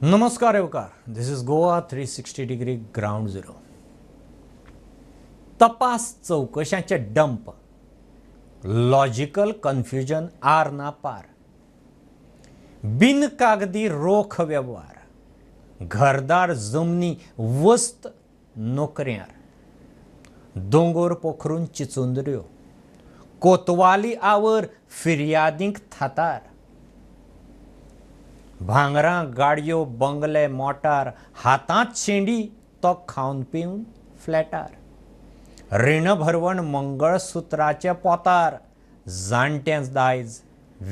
नमस्कार येवकार. This is Goa 360 degree ground zero. तपास चवकशांचे डंप, लॉजिकल कन्फ्युजन आर ना पार, बिनकागदी रोख वेव्हार, घरदार जमनी वस्त नोकऱ्यार, दोंगोर पोखरून चिचुंदऱ्यो, कोतवाली आवर फिर्यादींक थातार, भांगरां गाडयो बंगले मोटार, हातांत शेंडी तो खावन पिवन फ्लॅटार, रीण भरवण मंगळसुत्राचे पोतार, जाणट्यांच दायज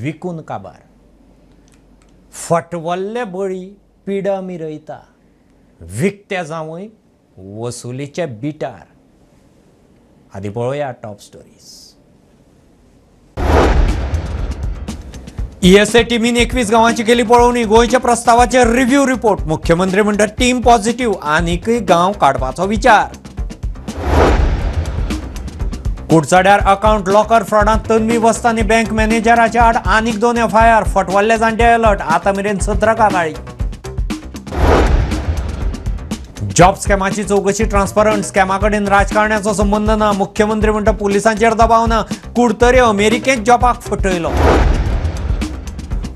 विकून काबार, फटवल्ले बळी पिडा मिरयता, विकत्या जावंय वसुलीचे बिटार. आदी पळोवया टॉप स्टोरीज. ईएसए टीमीन 21 गांवांची केली पळोवणी. गोंयच्या प्रस्तावाचे रिव्ह्यू रिपोर्ट. मुख्यमंत्री म्हणटात टीम पॉझिटिव्ह, आनीकय गांव काडपाचो विचार. कुडचड्यार अकाउंट लॉकर फ्रॉडांत तन्वी वस्तांनी बँक मॅनेजराच्या आड आनीक 2 एफआयआर. फटवल्ले जाणटे अलर्ट, आतां मेरेन 17 कागाळी. जॉब स्कॅमाची चौकशी ट्रान्सपरंट, स्कॅमा कडेन राजकारण्याचो संबंद ना. मुख्यमंत्री म्हणटा पुलिसांचेर दबाव ना. कुडतरी अमेरिकेंत जॉबाक फटयलो.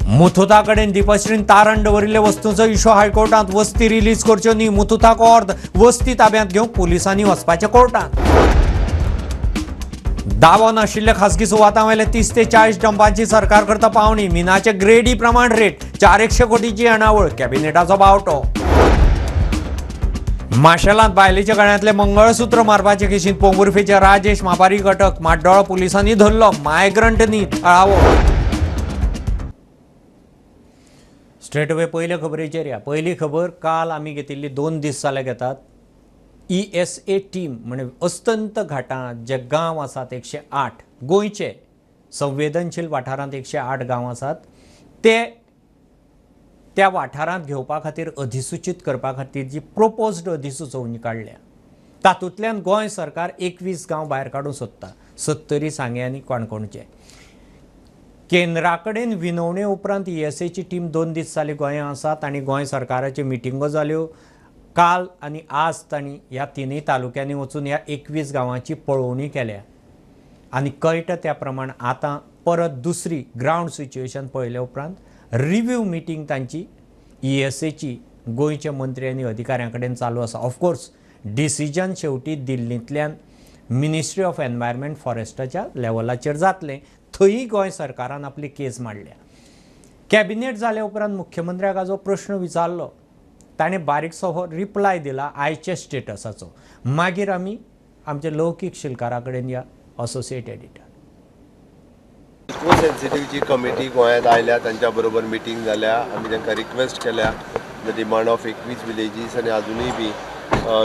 मुथुता कडेन दीपश्रीन तारण दवरिल्ले वस्तूंचो इशू हायकोर्टांत. वस्ती रिलीज करच्यो न्ही, मुथुताक ऑर्द. वस्ती ताब्यांत घेवंक पुलिसांनी वचपाचें कोर्टांत. दावो नाशिल्ल्या खासगी सुवातां वयले 30 ते 40 डंपांची सरकार करता पावणी. मिनाचे ग्रेडी प्रमाण रेट, 400 कोटीची येणावळ. कॅबिनेटाचो बावटो. माशेलांत बायलेच्या गळ्यांतले मंगळसूत्र मारपाचे केशींत पोंबुर्फेचे राजेश मापारी घटक. माड्डोळ पुलिसांनी धरलो. मायग्रंट न्ही, थळावो. स्ट्रेट अवे पयले खबरेचेर या. पयली खबर काल आमी घेतिल्ली, 2 दीस जाले घेतात. ईएसए टीम म्हणजे अस्तंत घाटांत जे गांव आसात 108, गोंयचे संवेदनशील वाठारांत 108 गांव आसात, ते त्या वाठारांत घेवपा खातीर अधिसुचीत करपा खातीर जी प्रोपोज्ड अधिसुचोवणी काडल्या तातूंतल्यान गोंय सरकार 21 गांव भायर काडूंक सोदता, सत्तरी, सांगें आनी काणकोणचे. केंद्रा कडेन विनवणे उपरांत ईएसएची टीम 2 दीस जाले गोंयांत आसात आनी गोंय सरकाराच्यो मिटिंगो जाल्यो. काल आनी आज तांणी ह्या 3 तालुक्यांनी वचून ह्या 21 गांवांची पळोवणी केल्या आनी कळटा त्या प्रमाण आतां परत दुसरी ग्रावंड सिच्युएशन पळयल्या उपरांत रिव्ह्यू मिटींग तांची ईएसएची गोंयचे मंत्री आनी अधिकाऱ्यां कडेन चालू आसा. ऑफकोर्स डिसिजन शेवटी दिल्लींतल्यान मिनिस्ट्री ऑफ एनवायरमेंट फॉरेस्टाच्या लेवलाचेर जातलें. थंय गोंय सरकारान आपली केस मांडल्या. कॅबिनेट जाल्या उपरांत मुख्यमंत्र्याक जो प्रश्न विचारलो ताणें बारीकसो हो रिप्लाय दिला आयच्या स्टेटसाचो. मागीर आमी आमच्या लौकीक शिलकारा कडेन या, असोसिएट एडिटर. इको सेन्सिटिव्हची कमिटी गोंयांत आयल्या, तांच्या बरोबर मिटींग जाल्या, आमी तांकां रिक्वेस्ट केल्या the demand of 21 villages आनी अजुनूय बी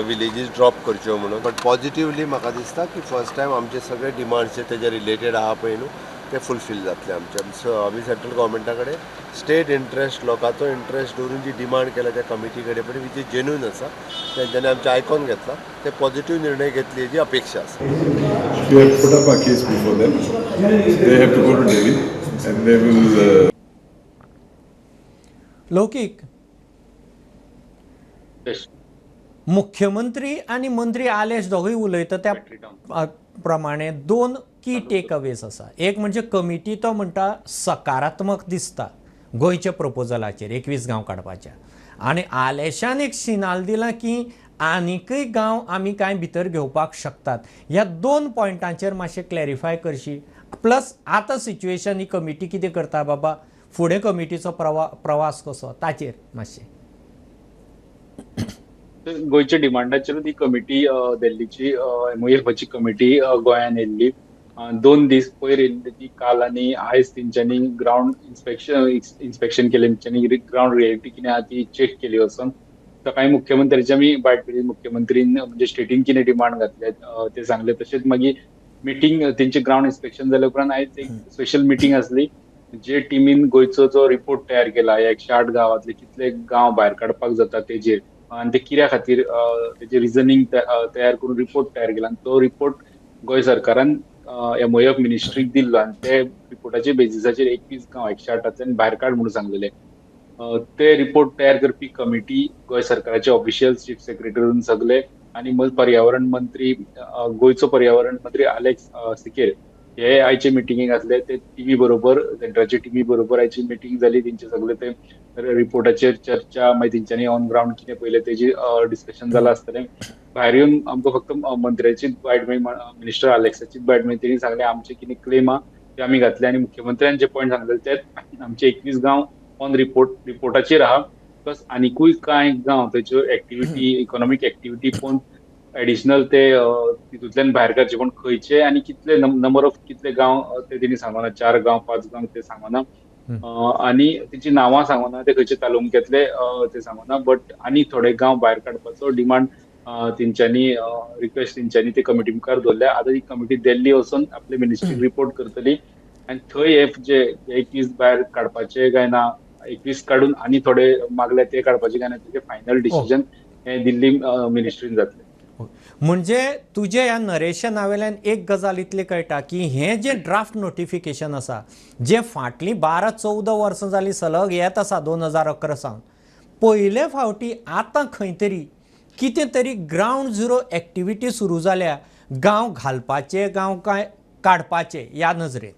विलेजीस ड्रॉप करच्यो म्हणून. बट पॉझिटिवली म्हाका दिसता की फर्स्ट टायम आमचे सगळे डिमांड्स जे तेजे रिलेटेड आहा पळय न्हू ते फुलफील जातले आमचे. सो आमी सेंट्रल गव्हर्मेंटा कडेन स्टेट इंट्रस्ट, लोकांचो इंट्रस्ट दवरून जी डिमांड केल्या त्या कमिटी कडेन पळय, which is genuine आसा, तेंच्यांनी आमचें आयकोन घेतला, ते पॉझिटिव्ह निर्णय घेतले हेजी अपेक्षा आसा. We have put up our case before them. They have to go to Delhi and they will. लौकीक, मुख्यमंत्री आनी मंत्री आलेश दोगूय उलयता त्या प्रमाणे 2 की टेक अवेज आसा. एक म्हणजे कमिटी तो म्हणटा सकारात्मक दिसता गोंयच्या प्रपोजलाचेर 21 गांव काडपाच्या, आनी आलेशान एक सिनाल दिला की आनीकय गांव आमी कांय भितर घेवपाक शकतात. ह्या 2 पॉयंटांचेर मातशें क्लॅरिफाय करशी. प्लस आतां सिच्युएशन ही कमिटी कितें करता बाबा, फुडें कमिटीचो प्रवास कसो ताचेर मातशें. गोंयच्या डिमांडाचेर ती कमिटी दिल्लीची एमओएफाची कमिटी गोंयांत येयल्ली. 2 दीस पयर येयल्ली ती, काल आनी आयज तेंच्यांनी ग्रावंड इन्स्पेक्शन केलें, तेंच्यांनी ग्रावंड रियलिटी कितें आहा ती चॅक केली वचून. सकाळी मुख्यमंत्र्याची आमी बायट केली, मुख्यमंत्रीन म्हणजे स्टेटीन कितें डिमांड घातले ते सांगले. तशेंच मागीर मिटींग तेंचे ग्रावंड इन्स्पेक्शन जाल्या उपरांत आयज एक स्पेशल मिटींग आसली जे टिमीन गोंयचो जो रिपोर्ट तयार केला 108 गांवांतले कितले गांव भायर काडपाक जाता तेजेर आनी ते कित्या खातीर तेजे रिजनींग तयार करून रिपोर्ट तयार केला आनी तो रिपोर्ट गोंय सरकारान एमओएफ मिनिस्ट्रीक दिल्लो आनी ते रिपोर्टाच्या बेजिसाचेर 21 गांव 108 भायर काड म्हणून सांगलेले. ते रिपोर्ट तयार करपी कमिटी गोंय सरकाराचे ऑफिशियल चीफ सेक्रेटरीन सगळे आनी पर्यावरण मंत्री, गोंयचो पर्यावरण मंत्री आलेक्स सिकेर हे आयचे मिटिंगेक आसले. ते टिमी बरोबर, सेंट्राचे टिमी बरोबर आयची मिटींग जाली. तेंचे सगळे ते रिपोर्टाचेर चर्चा, मागीर तेंच्यांनी ऑन ग्रावंड कितें पळयलें तेजी डिस्कशन जालां आसतलें. भायर येवन आमकां फक्त मंत्र्याचीच बायट मेळ्ळी, मिनिस्टर आलेक्साचीच बायट मेळ्ळी. तेणी सांगलें आमचे कितें क्लेम आहा ते आमी घातले आनी मुख्यमंत्र्यान जे पॉयंट सांगले ते आमचे 21 गांव ऑन रिपोर्टाचेर आहा, प्लस आनिकूय कांय गांव थंयच्यो एक्टिविटी, इकॉनॉमीक एक्टिविटी पळोवन एडिशनल ते तितूंतल्यान भायर काडचे, पूण खंयचे आनी कितले नंबर ऑफ कितले गांव ते तेणी सांगना, 4 गांव 5 गांव ते सांगना आनी तेची नांवां सांगना, ते खंयचे तालुक्यांतले ते सांगना, बट आनी थोडे गांव भायर काडपाचो डिमांड तेंच्यांनी, रिक्वेस्ट तेंच्यांनी ते कमिटी मुखार दवरल्या. आतां ती कमिटी दिल्ली वचून आपले मिनिस्ट्रीक रिपोर्ट करतली आनी थंय हे जे 21 भायर काडपाचे काय ना, 21 काडून आनी थोडे मागले ते काडपाचे काय ना, तेजे फायनल डिसिजन हे दिल्ली मिनिस्ट्रीन जातले. म्हणजे तुजे ह्या नरेशना वेल्यान एक गजाल इतली कळटा की हें जें ड्राफ्ट नोटिफिकेशन आसा जें फाटलीं 12-14 वर्सां जालीं सलग येत आसा 2011 सावन, पयले फावटी आतां खंय तरी कितें तरी ग्रावंड झिरो एक्टिविटी सुरू जाल्या, गांव घालपाचे गांव काय काडपाचे ह्या नजरेन.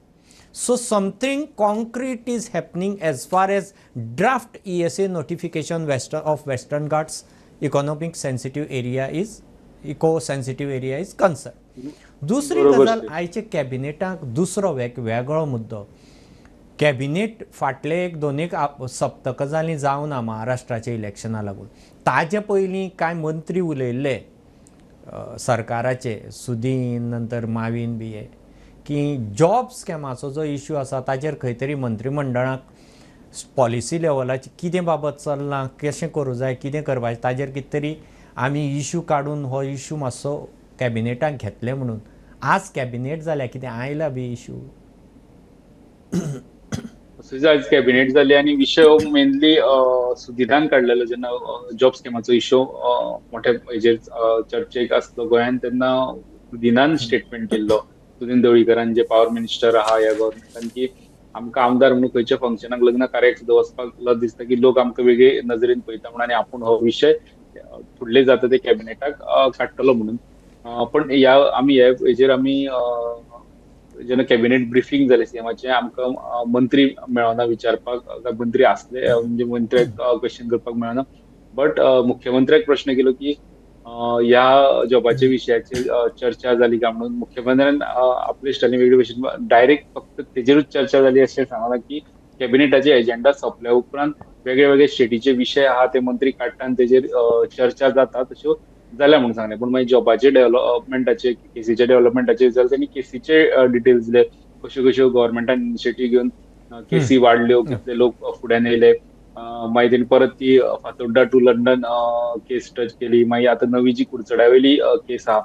So something concrete is happening as far as draft ESA notification of Western Ghats economic sensitive area is, eco sensitive area is concern. दुसरी गजाल, आयचे कॅबिनेटाक दुसरो वेगळो मुद्दो. कॅबिनेट फाटले एक दोन एक सप्तकां जालीं जावना महाराष्ट्राच्या इलेक्शना लागून. ताजे पयलीं कांय मंत्री उलयल्ले सरकाराचे, सुदीन नंतर मावीन बी हे, की जॉब स्कॅमाचो जो इश्यू आसा ताजेर खंय तरी मंत्रीमंडळाक पॉलिसी लेवलाची कितें बाबत चल्लां, कशें करूं जाय, कितें करपाचें, ताजेर कितें तरी आमी इश्यू काडून हो इश्यू मातसो कॅबिनेटाक घेतले म्हणून. आज कॅबिनेट जाल्या कितें आयला बी इश्यू? आज कॅबिनेट जाली आनी विशय हो मेनली सुदिनान काडलेलो. जेन्ना जॉब स्कॅमाचो इश्यू मोठ्या हेजेर चर्चेक आसलो गोंयान, तेन्ना सुदिनान स्टेटमेंट केल्लो, सुदीन ढवळीकरान जे पावर मिनिस्टर आहा ह्या गव्हर्मेंटान, की आमकां आमदार म्हणून खंयच्या फंक्शनाक लग्न कार्याक सुद्दां वचपाक लज दिसता की लोक आमकां वेगळे नजरेन पळयता म्हणून, आनी आपूण हो विशय फुडले जाता ते कॅबिनेटाक काडटलो म्हणून. पण ह्या आमी ह्या हेजेर आमी जेन्ना कॅबिनेट ब्रिफींग जालें सीएमाचें, आमकां मंत्री मेळना विचारपाक, मंत्री आसले म्हणजे मंत्र्याक क्वेश्चन करपाक मेळना, बट मुख्यमंत्र्याक प्रश्न केलो की ह्या जॉबाच्या विशयाचेर चर्चा जाली काय म्हणून. मुख्यमंत्र्यान आपले स्टायलीन वेगळे भशेन डायरेक्ट फक्त तेजेरूच चर्चा जाली अशें सांगलां की कॅबिनेटाचे एजेंडा सोंपल्या उपरांत वेगळे वेगळे स्टेटीचे विशय आहा ते मंत्री काडटा आनी तेजेर चर्चा जाता तश्यो जाल्या म्हणून सांगलें. पूण मागीर जॉबाचे डेव्हलपमेंटाचे, केसीच्या डेव्हलपमेंटाचे जाल्यार तेणी केसीचे डिटेल्स दिले, कश्यो कश्यो गव्हर्मेंटान इनिशिएटीव घेवन केसी वाडल्यो, कितले लोक फुड्यान येयले. मागीर तेणी परत ती Fatorda to London case touch केली. मागीर आतां नवी जी कुडचड्या वयली केस आहा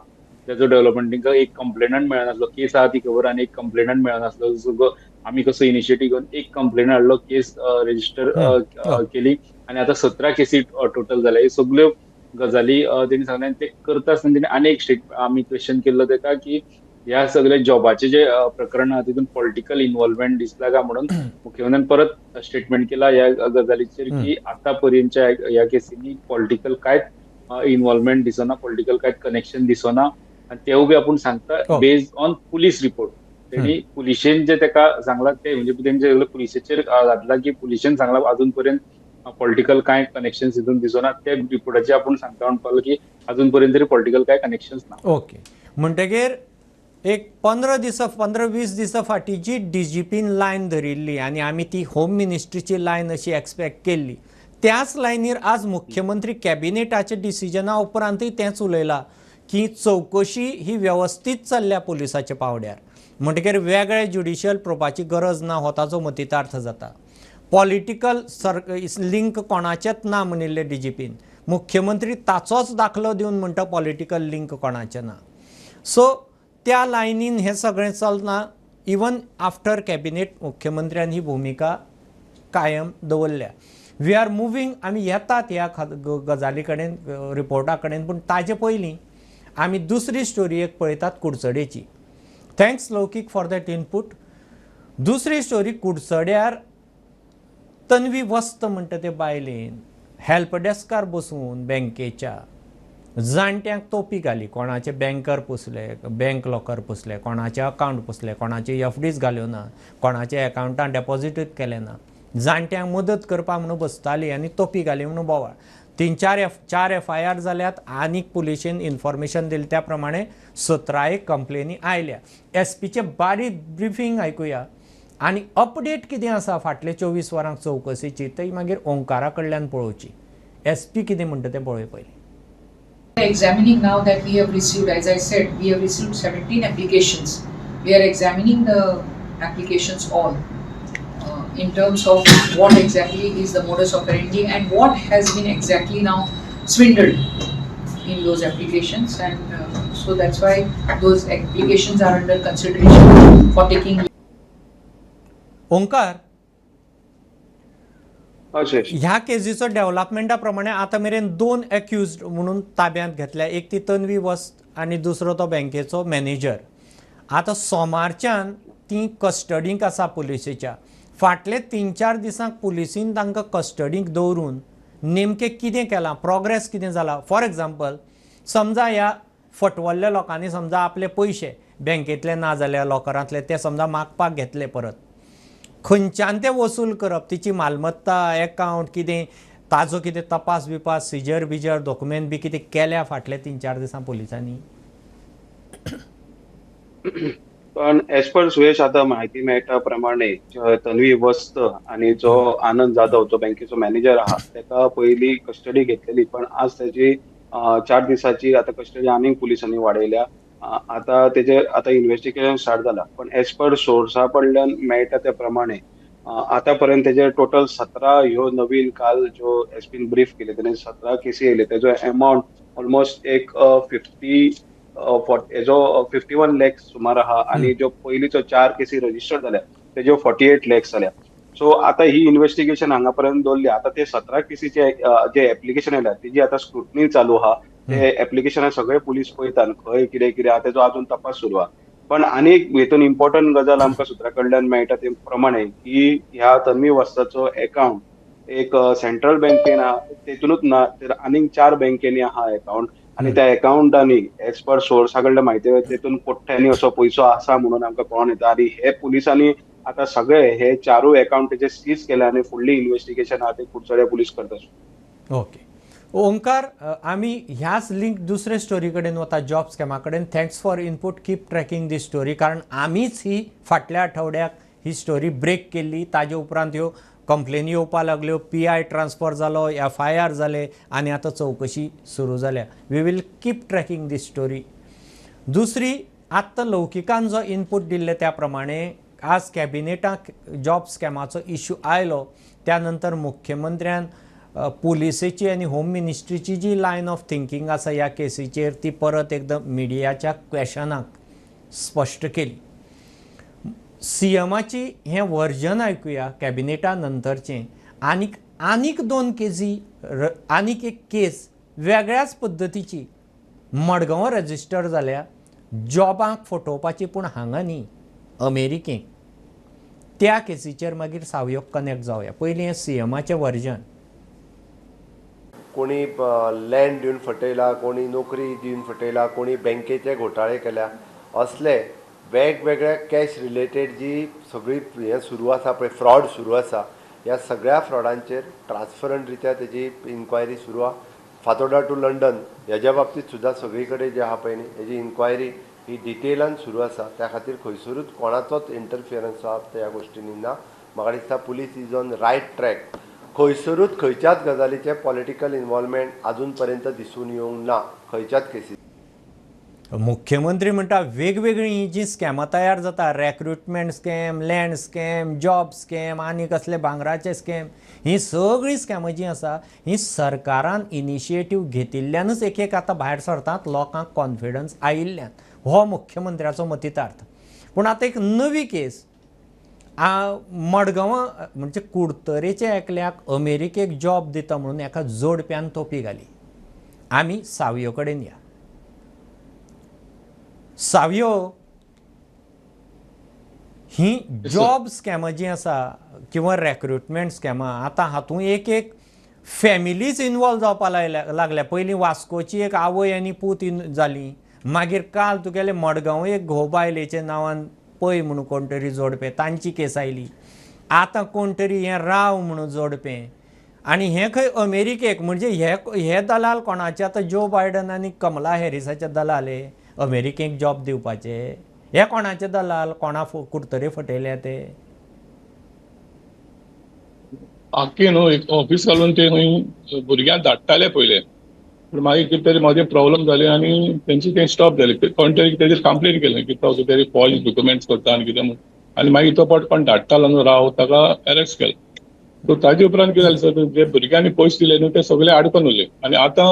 तेजो डेव्हलपमेंट, तांकां एक कंप्लेनंट मेळनासलो, केस आहा ती खबर आनी एक कंप्लेनंट मेळनासलो. सो आमी कसो इनिशिएटीव घेवन एक कंप्लेन हाडलो, केस रेजिस्टर केली आनी आतां 17 केसी टोटल जाल्या. ह्यो सगल्यो गजाली तेणी सांगलें आनी ते करता आसतना तेणी आनी एक स्टेट आमी क्वेश्चन केल्लो तेका की ह्या सगळे जॉबाचे जे प्रकरण आहा तितून पॉलिटिकल इन्वॉल्वमेंट दिसला काय म्हणून मुख्यमंत्र्यान परत स्टेटमेंट केला ह्या गजालीचेर की आतां पर्यंतच्या ह्या केसींनी पॉलिटिकल कांयच इन्वॉल्वमेंट दिसना, पॉलिटिकल कांयच कनेक्शन दिसना आनी तेवूय बी आपूण सांगता बेस्ड ऑन पुलीस रिपोर्ट. तेणी पुलिशेन जे तेका सांगलां ते म्हणजे तेंचे सगळे पुलिशेचेर घातला की पुलिशेन सांगलां अजून पर्यंत पॉलिटिकल कांय कनेक्शन हितून दिसना, ते रिपोर्टाचे आपूण सांगता म्हणपाक की अजून पर्यंत तरी पॉलिटिकल कांय कनेक्शन्स ना. ओके, म्हणटगीर एक 15-20 दिसां फाटीं जी डीजीपीन लायन धरिल्ली आनी आमी ती होम मिनिस्ट्रीची लायन अशी एक्सपेक्ट केल्ली, त्याच लायनीर आज मुख्यमंत्री कॅबिनेटाच्या डिसिजना उपरांतूय तेंच उलयलां की चवकशी ही व्यवस्थीत चल्ल्या पुलिसाच्या पावड्यार, म्हणटकीर वेगळे ज्युडिशियल प्रोबाची गरज ना हो ताजो मतितार्थ जाता. पॉलिटिकल लिंक कोणाचेच ना म्हणिल्लें डीजीपीन, मुख्यमंत्री ताचोच दाखलो दिवन म्हणटा पॉलिटिकल लिंक कोणाचें ना. सो त्या लायनीन हें सगळें चलना. इवन आफ्टर कॅबिनेट मुख्यमंत्र्यान ही भुमिका कायम दवरल्या. We are moving, आमी येतात ह्या गजाली कडेन, रिपोर्टा कडेन, पूण ताजे पयलीं आमी दुसरी स्टोरी एक पळयतात कुडचडेची. Thanks Laukik for that input. दुसरी स्टोरी, कुडचड्यार तन्वी वस्त म्हणटा ते बायलेन हेल्प डेस्कार बसून बँकेच्या जाणट्यांक तोपी घाली. कोणाचे बँकर पुसले, बँक लॉकर पुसले, कोणाचे अकावंट पुसले, कोणाचे एफडीज घाल्यो ना, कोणाचे अकावंटान डेपॉजिटूच केलें ना. जाणट्यांक मदत करपाक म्हणून बसताली आनी तोपी घाली म्हणून बोवाळ. 3-4 FIR जाल्यात आनीक पुलिशेन इन्फॉर्मेशन दिलें त्या प्रमाणे 17 कंप्लेनी आयल्या. एसपीचें बारीक ब्रिफींग आयकुया आनी अपडेट कितें आसा फाटले 24 वरांक चवकशीची ती मागीर ओंकारा कडल्यान पळोवची. एसपी कितें म्हणटा तें पळोवया पयलीं. Examining now that we have received, as I said, we have received 17 applications. We are examining the applications all in terms of what exactly is the modus operandi and what has been exactly now swindled in those applications, and so that's why those applications are under consideration for taking. Omkar, ह्या केजीचो डेव्हलपमेंटा प्रमाणे आतां मेरेन 2 accused म्हणून ताब्यांत घेतल्या. एक ती तन्वी वस्त आनी दुसरो तो बँकेचो मॅनेजर. आतां सोमारच्यान ती कस्टडीक आसा पुलिसेच्या. फाटले 3-4 दिसांक पुलिसीन तांकां कस्टडीक दवरून नेमकें कितें केलां, प्रोग्रेस कितें जाला. फॉर एग्जाम्पल, समजा ह्या फटवल्ल्या लोकांनी समजा आपले पयशे बँकेंतले ना जाल्यार लॉकरांतले ते समजा मागपाक घेतले, परत खंयच्यान ते वसूल करप, तिची मालमत्ता, एकावंट कितें, ताजो कितें तपास बिपास, सिजर बिजर, डॉक्युमेंट बी कितें केल्या फाटले 3-4 दिसां पुलिसांनी? पण एज पर सुयश आतां म्हायती मेळटा प्रमाणे तन्वी वस्त आनी जो आनंद जाधव जो बँकेचो मॅनेजर आहा तेका पयली कस्टडी घेतलेली, पण आज तेजी 4 दिसाची आतां कस्टडी आनीक पुलिसांनी वाडयल्या. आतां तेजे आतां इन्वेस्टिगेशन स्टार्ट जाला, पण एज पर सोर्सा कडल्यान मेळटा त्या प्रमाणे आतां पर्यंत तेजे टोटल 17 ह्यो नवीन काल ज्यो एसपीन ब्रीफ केले तेणे 17 केसी येयले. तेजो एमावंट ऑलमोस्ट एक 51 लॅक्स सुमार आहा आनी ज्यो पयलींचो 4 केसी रजिस्टर जाल्या तेज्यो 48 लॅक्स जाल्या. सो आतां ही इन्वेस्टिगेशन हांगा पर्यंत दवरली. आतां ते 17 केसीचे जे एप्लिकेशन येयल्या तेजी आतां स्क्रुटनी चालू आहा. ते एप्लिकेशना सगळे पुलीस पळयतात खंय कितें कितें आहा तेजो आजून तपास सुरू आहा. पण आनी एक हेतून इम्पॉर्टंट गजाल आमकां सुत्रा कडल्यान मेळटा ते प्रमाणे की ह्या तन्वी वस्ताचो एकावंट एक सेंट्रल बँकेन आहा तेतूनच ना तर आनीक 4 बँकेनी आहा एकावंट आनी त्या एकावंटांनी एज पर सोर्सा कडल्यान म्हायती तेतून कोट्यांनी असो पयसो आसा म्हणून आमकां कळोन येता. आनी हे पुलिसांनी आतां सगळे हे 4 एकावंट तेजे सीज केले आनी फुडली इन्वेस्टिगेशन आहा ते कुडचड्या पुलीस करता. ओके ओंकार, आमी ह्याच लिंक दुसरे स्टोरी कडेन वता, जॉब स्कॅमा कडेन. Thanks for input, keep tracking this story, कारण आमीच ही फाटल्या आठवड्याक ही स्टोरी ब्रेक केल्ली. ताजे उपरांत ह्यो कंप्लेनी येवपाक लागल्यो, PI transfer जालो, FIR जाले आनी आतां चवकशी सुरू जाल्या. We will keep tracking this story. दुसरी, आत्तां लौकिकान जो इनपूट दिल्ले त्या प्रमाणे आज कॅबिनेटाक जॉब स्कॅमाचो इश्यू आयलो त्या नंतर मुख्यमंत्र्यान पुलिसेची आनी होम मिनिस्ट्रीची जी लायन ऑफ थिंकींग आसा ह्या केसीचेर ती परत एकदम मिडियाच्या क्वेशनाक स्पश्ट केली. सीएमाची हें वर्जन आयकुया कॅबिनेटा नंतरचें. आनीक आनीक 2 केसी, आनीक एक केस वेगळ्याच पद्दतीची मडगांव रजिस्टर जाल्या, जॉबांक फटोवपाची, पूण हांगा न्ही, अमेरिकेक. त्या केसीचेर मागीर सावयोग कनेक्ट जावया. पयलीं हें सीएमाचें वर्जन. कोणी लँड दिवन फटयला, कोणी नोकरी दिवन फटयला, कोणी बँकेचे घोटाळे केल्या, असले वेगवेगळ्या कॅश रिलेटेड जी सगळी हें सुरू आसा पळय, फ्रॉड सुरू आसा, ह्या सगळ्या फ्रॉडांचेर ट्रान्सपरंट रित्या तेजी इन्क्वायरी सुरू आसा. फातोर्डा टू लंडन हेज्या बाबतींत सुद्दां सगळी कडेन जे आहा पळय न्ही हेजी इन्क्वायरी ही डिटेलान सुरू आसा. त्या खातीर खंयसरूच कोणाचोच इंटरफियरन्स आहा त्या गोश्टींनी ना. म्हाका दिसता police is on right track. खंयसरूच खंयच्याच गजालीचें पॉलिटिकल इन्वॉल्वमेंट अजून पर्यंत दिसून येवंक ना खंयच्याच केसी. मुख्यमंत्री म्हणटा वेगवेगळीं जी स्कॅमां तयार जाता, recruitment scam, land scam, job scam आनी कसले भांगराचे स्कॅम, ही सगळीं स्कॅमां जीं आसा ही सरकारान इनिशिएटीव घेतिल्ल्यानूच एक एक आतां भायर सरतात, लोकांक कॉन्फिडन्स आयिल्ल्यान. हो मुख्यमंत्र्याचो मतितार्थ. पूण आतां एक नवी केस मडगांवां म्हणजे कुडतरेच्या एकल्याक अमेरिकेक जॉब दिता म्हणून एका जोडप्यान तोपी घाली. आमी सावयो कडेन या. सावयो, ही जॉब स्कॅमां जी आसा किंवा रेक्रुटमेंट स्कॅमां आतां हातूंत एक एक फॅमिलीज इनवॉल्व जावपा लागल्या. पयलीं वास्कोची एक आवय आनी पूत जाली, मागीर काल तुगेले मडगांव एक घोव बायलेच्या नांवान पय म्हणून कोण तरी जोडपें तांची केस आयली, आतां कोण तरी हें राव म्हणून जोडपें आनी हें खंय अमेरिकेक म्हणजे हे हे दलाल कोणाचे आतां जो बायडन आनी कमला हॅरिसाचे दलाल हे अमेरिकेक जॉब दिवपाचे, हे कोणाचे दलाल, कोणा कुडतरे फटयले ते आख्खे न्हू एक ऑफिस घालून ते खंय भुरग्यांक धाडटाले पयले, पूण मागीर कितें तरी म्हजे प्रॉब्लम जाले आनी तेंचे तें स्टॉप जालें. कोण तरी तेजेर कंप्लेन केलें की तो कितें तरी फॉल्स डॉक्युमेंट्स करता आनी कितें म्हूण, आनी मागीर तो पट कोण धाडटालो न्हू राव ताका अरेस्ट केलो. सो ताजे उपरांत कितें जालें सर, जे भुरग्यांनी पयशे दिले न्हू ते सगळे आडकोन उरले. आनी आतां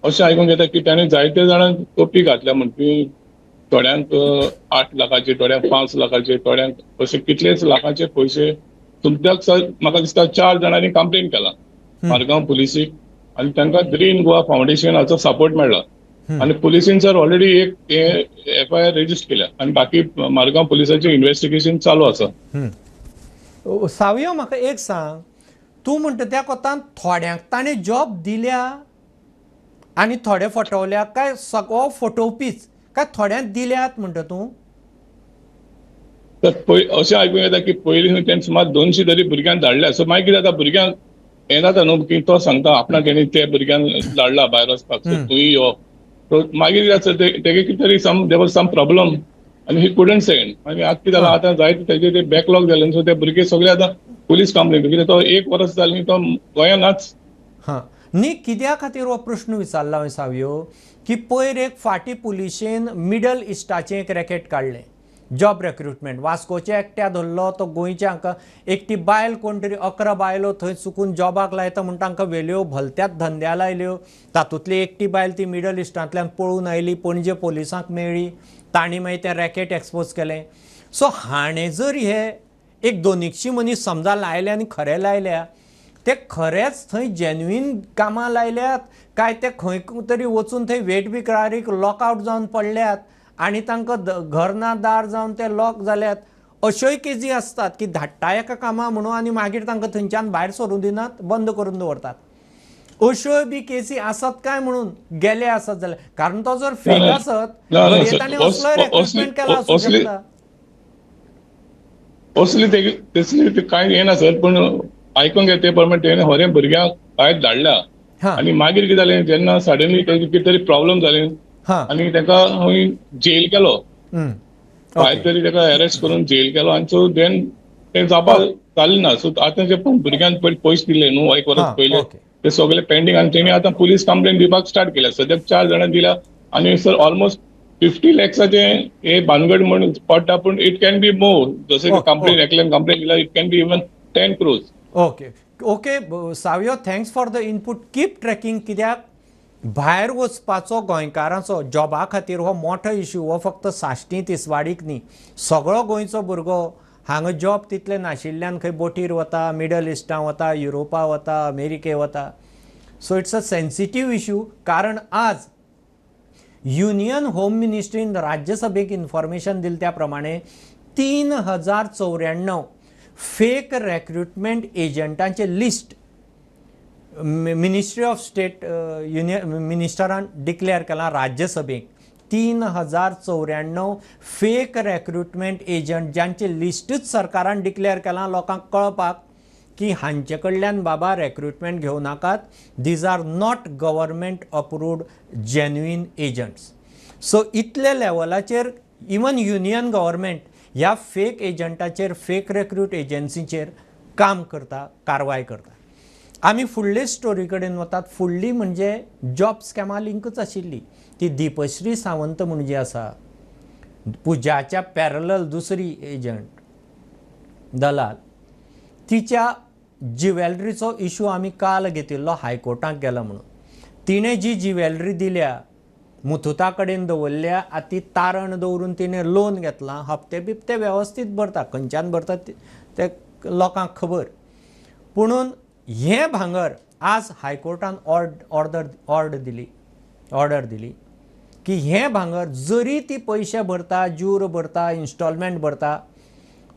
अशें आयकूंक येता की ताणें जायते जाणांक टोपी घातल्या म्हण की थोड्यांक 8 लाखाचे, थोड्यांक 5 लाखाचे, थोड्यांक अशे कितलेच लाखाचे पयशे. सद्याक सर म्हाका दिसता 4 जाणांनी कंप्लेन केला मारगांव पुलिसीक आनी तांकां ग्रीन गोवा फावंडेशनाचो सपोर्ट मेळ्ळा. आनी पुलिसीन सर ऑलरेडी एक एफआयआर रजिस्टर केल्या आनी बाकी मारगांव पुलिसाचें इन्वेस्टिगेशन चालू आसा. सावयो म्हाका एक सांग, तूं म्हणटा त्या कोतान थोड्यांक ताणें जॉब दिल्या आनी थोडे फटवल्या काय सगळो फटोवपीच काय थोड्यांक दिल्यात म्हणटा तूं? तर अशें आयकूंक येता की पयलीं तेणें सुमार 200 तरी भुरग्यांक धाडल्या. सो मागीर कितें जाता, भुरग्यांक हें जाता न्हू की तो सांगता आपणाक तेणी ते भुरग्यांक धाडला भायर वचपाक, सो तूंय यो. सो मागीर कितें जाता तेगे कितें तरी some there was some problem आनी ही कुडंट सेंड. आनी आतां कितें जालां, आतां जायते तेजे ते बॅकलॉग जाले, सो ते भुरगे सगळे आतां पुलीस कंप्लेन कित्याक तो 1 वर्स जालें तो गोंयांत नाच. हां न्ही, कित्या खातीर हो प्रश्न विचारला हांवें सावयो की पयर एक फाटीं पुलिशेन मिडल इस्टाचें एक रॅकेट काडलें जॉब रेक्रुटमेंट, वास्कोचे एकट्या धरलो तो गोंयच्या हांकां एकटी बायल कोण तरी 11 बायलो थंय चुकून जॉबाक लायता म्हूण तांकां व्हेल्यो भलत्याच धंद्या लायल्यो, तातूंतली एकटी बायल ती मिडल इस्टांतल्यान पळून आयली, पणजे पोलिसांक मेळ्ळी, तांणी मागीर तें रॅकेट एक्सपोज केलें. सो हाणें जर हे एक 200 मनीस समजा लायले आनी खरे लायल्या, ते खरेंच थंय जेन्युइन कामां लायल्यात काय ते खंय तरी वचून थंय वेट बिकरारीक लॉकआवट जावन पडल्यात आनी तांकां घर ना दार जावन ते लॉक जाल्यात, अश्योय केजी आसतात की धाडटा एका कामां म्हणून आनी मागीर तांकां थंयच्यान भायर सरूं दिनात, बंद करून दवरतात, अश्योय बी केसी आसत काय म्हणून गेले आसत जाल्यार, कारण तो जर फेक आसत ताणें असलोय रेक्रुटमेंट केला आसूं शकता. असली तसली कांय येना सर, पूण आयकूंक येता ते प्रमाणे तेणें होरे भुरग्यांक भायर धाडल्या आनी मागीर कितें जालें जेन्ना सडनली कितें तरी प्रॉब्लम जालें आनी ताका खंय जेल केलो, भायर तरी ताका अरेस्ट करून जेल केलो आनी सो then तें जावपाक जालें ना. सो आतां जे पण भुरग्यांक पयलीं पयशे दिले न्हू 1 वर्स पयलें ते सगळे पेंडींग आनी तेणी आतां पुलीस कंप्लेन दिवपाक स्टार्ट केल्या. सद्याक 4 जाणां दिल्या आनी सर ऑलमोस्ट 50 लॅक्साचें हे भानगड म्हण पडटा, पूण it can be मोर, जशें कंप्लेन एकल्यान कंप्लेन दिल्या it can be even 10 crores. Okay okay Savio, thanks for the input. Keep tracking, कित्याक भायर वचपाचो गोंयकारांचो जॉबा खातीर हो मोठो इश्यू, हो फक्त साश्टी तिसवाडीक न्ही, सगळो गोंयचो भुरगो हांगा जॉब तितले नाशिल्ल्यान खंय बोटीर वता, मिडल इस्टां वता, युरोपा वता, अमेरिके वता. So it's a sensitive issue, कारण आज युनियन होम मिनिस्ट्रीन राज्यसभेक इन्फॉर्मेशन दिलें त्या प्रमाणे 3094 फेक रेक्रुटमेंट एजंटांचे list ministry of state union मिनिस्टरान declare केलां राज्यसभेक. 3094 फेक रेक्रुटमेंट एजंट ज्यांचे लिस्टूच सरकारान डिक्लेअर केलां लोकांक कळपाक की हांचे कडल्यान बाबा रेक्रुटमेंट घेवं नाकात, these are not government approved genuine agents. So इतले लेवलाचेर इवन युनियन गव्हर्मेंट ह्या फेक एजंटाचेर, फेक रेक्रूट एजन्सीचेर काम करता, कारवाय करता. आमी फुडले स्टोरी कडेन वतात. फुडली म्हणजे जॉब स्कॅमा लिंकच आशिल्ली ती दीपश्री सावंत म्हूण जी आसा, पुजाच्या पॅरलल दुसरी एजंट दलाल, तिच्या ज्युवेलरीचो इशू आमी काल घेतिल्लो हायकोर्टाक गेला म्हणून. तिणें जी ज्युवेलरी दिल्या मुथुता कडेन दवरल्या, आतां ती तारण दवरून तिणें लोन घेतलां, हप्ते बिप्ते वेवस्थीत भरता, खंयच्यान भरता ते लोकांक खबर. पुणून हें भांगर आज हायकोर्टान ऑर्डर दिली की हें भांगर जरी ती पयशे भरता, ज्यूर भरता, इन्स्टॉलमेंट भरता,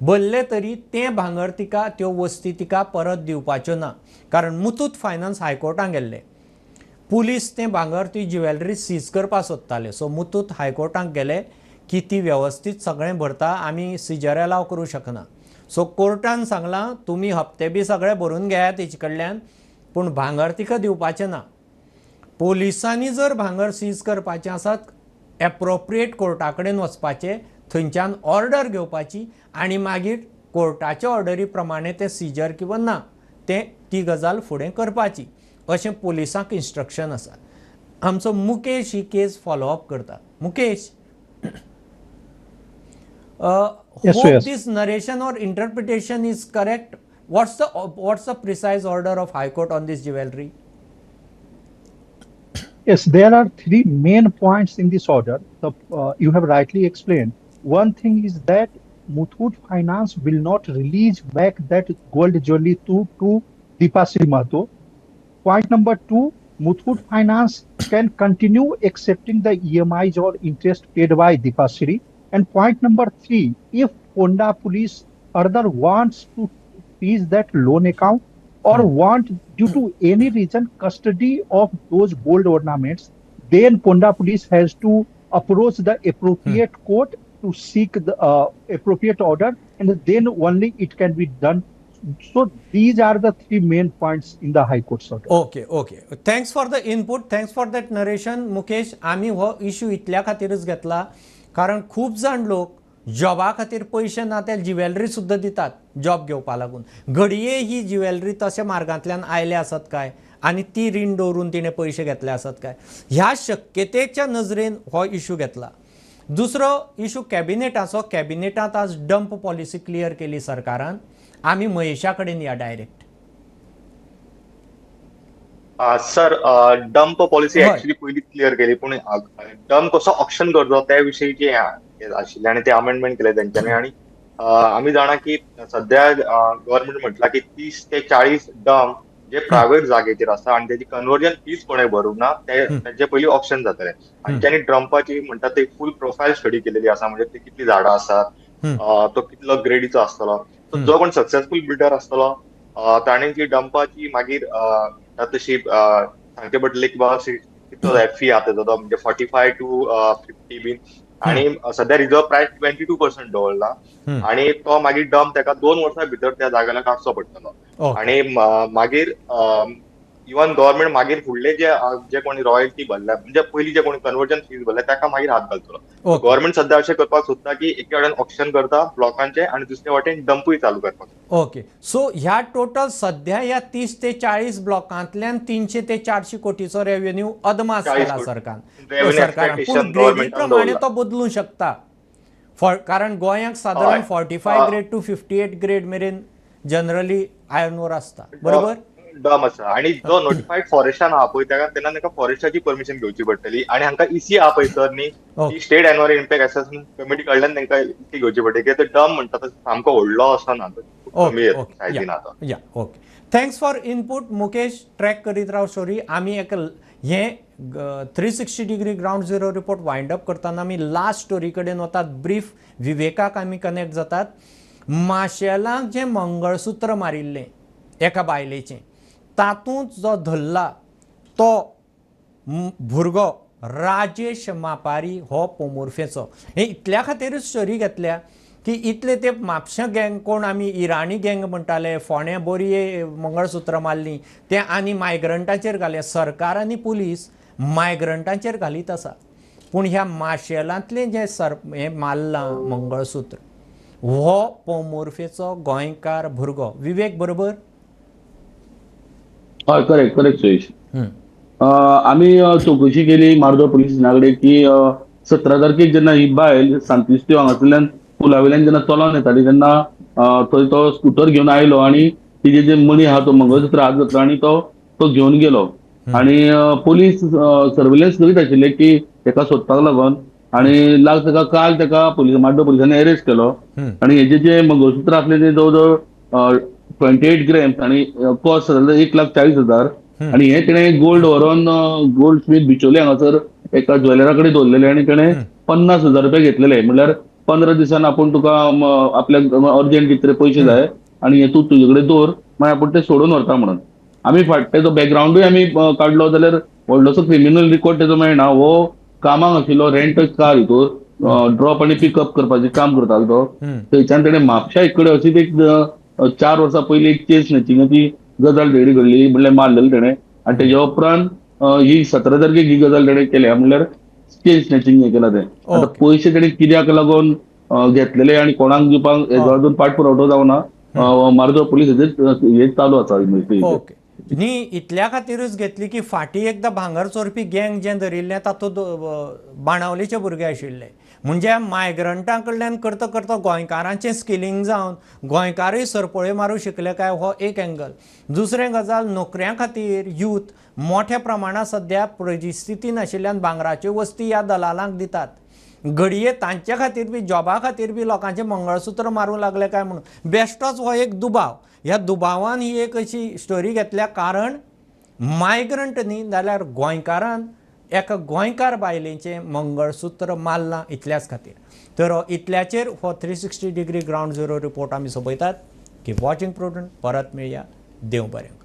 भरले तरी तें भांगर तिका, त्यो वस्ती तिका परत दिवपाच्यो ना, कारण मुथूट फायनान्स हायकोर्टान गेल्ले. पुलीस तें भांगर, ती ज्युवेलरी सीज करपाक सोदताले. सो मुथूट हायकोर्टाक गेले की ती वेवस्थीत सगळें भरता, आमी सिजर एलाव करूं शकना. सो कोर्टान सांगलां तुमी हप्ते बी सगळे भरून घेयात तेचे कडल्यान, पूण भांगर तिका दिवपाचें ना. पोलिसांनी जर भांगर सीज करपाचें आसात एप्रोप्रिएट कोर्टा कडेन वचपाचें, थंयच्यान ऑर्डर घेवपाची आनी मागीर कोर्टाच्या ऑर्डरी प्रमाणे तें सिजर किंवा ना तें ती गजाल फुडें करपाची, अशें पोलिसांक इन्स्ट्रक्शन आसा. आमचो मुकेश ही केस फॉलोअप करता. Mukesh, Yes, hope yes. this narration or interpretation is correct. What's the precise order of High Court on this jewelry? Yes, there are three main points in this order. You have rightly explained. One thing is that Muthoot Finance will not release back that gold jewelry to Deepasri Mahto. Point number two, Muthoot Finance can continue accepting the EMIs or interest paid by Deepasri. And point number three, if Ponda police further wants to freeze that loan account or want due to any reason custody of those gold ornaments, then Ponda police has to approach the appropriate court to seek the appropriate order, and then only it can be done. So these are the three main points in the High Court's order. Okay, thanks for the input, thanks for that narration, Mukesh. आमी हो issue इतल्या खातीरच घेतला कारण खूब जाण लोक जॉबा खातीर पयशे ना ते ज्युवेलरी सुद्दां दितात जॉब घेवपा लागून. घडये ही ज्युवेलरी तशा मार्गांतल्यान आयल्या आसत काय आनी ती रीण दवरून तिणें पयशे घेतले आसत काय, ह्या शक्यतेच्या नजरेन हो इशू घेतला. दुसरो इशू कॅबिनेटाचो. कॅबिनेटांत आज डंप पॉलिसी क्लियर केली सरकारान. आमी महेशा कडेन या direct. Sir, dump policy actually पयली क्लियर केली, पूण डंप कसो ऑक्शन करचो त्या विशयी जे आशिल्ले आनी ते अमेंडमेंट केले तेंच्यांनी. आनी आमी जाणा की सध्या गव्हर्मेंट म्हटला की 30 ते 40 डंप जे प्रायव्हेट जागेचेर आसा आनी तेजी कन्वर्जन फीज कोणे भरूंक ना ते तेजे पयली ऑक्शन जातले. आनी त्यांनी डंपाची म्हणटा ते फूल प्रोफायल स्टडी केलेली आसा, म्हणजे ते कितली झाडां आसात, तो कितलो ग्रेडीचो आसतलो. सो जो कोण सक्सेसफूल बिल्डर आसतलो ताणें जी डंपाची मागीर म्हणटा तशी सांगचें पडटलें की बाबा कितलो जाय फी आहा तेजो तो, म्हणजे 45 टू 50 बीन. आणि सध्या रिजर्व प्रायस 22% दवरला आणि तो मागीर डंप ताका 2 वर्सां भितर त्या जाग्याला काडचो पडटलो. आणि मागीर इवन गव्हर्मेंट मागीर फुडले जे जे कोणी रॉयल्टी भरल्या, म्हणजे पयली जे कोणी कन्वर्जन फीज भरल्या ताका मागीर हात घालतलो. गव्हर्मेंट सध्या अशें करपाक सोदता की एके वटेन ऑक्शन करता ब्लॉकांचे आणि दुसरे वाटेन डंपूय चालू करपाक. ओके, सो ह्या टोटल सध्या ह्या 30 ते 40 ब्लॉकांतल्यान 300 ते 400 कोटीचो रेव्हेन्यू अदमास 40 केला कोटी. सरकारान. रेव्हेन्यू सरकारान, पूण एक्सपेक्टेशन ग्रेडी गव्हर्मेंटान प्रमाणे दवरला. तो बदलूं शकता, कारण गोंयाक सादारण 45 grade to 58 grade मेरेन जनरली आयर्न ओर आसता, बरोबर? डंप आसा आणि जो नोटिफाईड फॉरेस्टान आहा पळय ताका तेन्ना ताका फॉरेस्टाची परमिशन घेवची पडटली. आणि हांकां इसी आहा पळय सर न्ही, ती state environment impact assessment committee कडल्यान तांकां इसी घेवची पडटली, कित्याक ते डंप म्हणटा तो सामको व्हडलो आसना, तो खूब कमी येता सायझीन आतां. Yeah, okay, thanks for input, Mukesh. Track करीत राव स्टोरी. आमी एक हें 360 degree ground zero report wind up करतना आमी लास्ट स्टोरी कडेन वतात. ब्रीफ विवेकाक आमी कनेक्ट जातात. माशेलाक जें मंगळसूत्र मारिल्लें एका बायलेचें, तातूंत जो धरला तो भुरगो राजेश मापारी हो पोमुर्फेचो. हे इतल्या खातीरूच स्टोरी घेतल्या की इतले ते म्हापशा गँग, कोण आमी इराणी गँग म्हणटाले, फोंड्या बोरये मंगळसूत्र मारलीं तें आनी मायग्रंटाचेर घालें. सरकार आनी पुलीस मायग्रंटाचेर घालीत आसा, पूण ह्या माशेलांतलें जें सर हें मारलां मंगळसूत्र हो पोमुर्फेचो गोंयकार भुरगो. विवेक, बरोबर? हय, करेक्ट करेक्ट सुयश. आमी चवकशी केली मार्दोळ पुलीस स्टेशना कडेन की 17 तारखेक जेन्ना ही बायल सांतिस्त्यो हांगासरल्यान पुला वयल्यान जेन्ना चलोन येताली तेन्ना थंय तो स्कुटर घेवन आयलो आनी तिजे जे मणी आहा तो मंगळसूत्र हात घातलो आनी तो तो घेवन गेलो. आनी पुलीस सर्वेलन्स करीत आशिल्ले की हेका सोदपाक लागून आनी लाग ताका काल ताका पुलीस माड्डो पुलिसांनी अरेस्ट केलो. आनी हेजे जे मंगळसूत्र आसले ते जवळ जवळ 28 ग्रॅम्स आनी कॉस्ट जालें 1,40,000. आनी हे तेणें गोल्ड व्हरोन गोल्ड स्मीथ बिचोले हांगासर एका ज्वेलरा कडेन दवरलेले आनी तेणें 50,000 रुपया घेतलेले, म्हणल्यार 15 दिसांनी आपूण तुका आपल्याक अर्जंट कितें पयशे जाय आनी हे तूं तुजे कडेन दवर, मागीर आपूण ते सोडून व्हरता म्हणून. आमी फाट तेजो बॅकग्रावंडूय आमी काडलो जाल्यार व्हडलोसो क्रिमिनल रिकॉर्ड तेजो मेळना. हो कामाक आशिल्लो रेंट कार हितूर ड्रॉप आनी पिकअप करपाचें काम करतालो तो. थंयच्यान तेणें म्हापशा एक कडेन अशीच एक 4 वर्सां पयलीं एक चेन स्नॅचिंगाची गजाल तेणी घडली, म्हणल्यार मारलेली तेणें. आनी तेज्या उपरांत ही 17 तारखेक ही गजाल तेणें केल्या, म्हणल्यार चेन स्नॅचिंग हें केलां तें. आतां पयशे तेणें कित्याक लागून घेतलेले आनी कोणाक दिवपाक हेजो अजून पाठपुरावठो जावना. मार्दोळ पुलीस हेजेर हे चालू आसा इन्वेस्टिगेशन. ओके, न्ही इतल्या खातीरूच घेतली की फाटीं एकदां भांगर चोरपी गँग जें धरिल्लें तातूंत बाणावलेचे भुरगे आशिल्ले. म्हणजे मायग्रंटां कडल्यान करता करता गोंयकारांचें स्किलिंग जावन गोंयकारूय सरपळ्यो मारूंक शिकले काय हो एक एंगल. दुसरें गजाल, नोकऱ्यां खातीर यूथ मोठ्या प्रमाणांत सद्या परिस्थिती नाशिल्ल्यान भांगराच्यो वस्ती ह्या दलालांक दितात. घडये तांचे खातीर बी जॉबा खातीर बी लोकांचें मंगळसूत्र मारूंक लागले काय म्हणून बेश्टोच हो एक दुबाव. ह्या दुबावान ही एक अशी स्टोरी घेतल्या, कारण मायग्रंट न्ही जाल्यार गोंयकारान एका गोंयकार बायलेचें मंगळसूत्र मारलां इतल्याच खातीर. तर इतल्याचेर हो 360 डिग्री ग्रावंड झिरो रिपोर्ट आमी सोंपयतात. Keep watching prudent. परत मेळया. देव बरें करूं.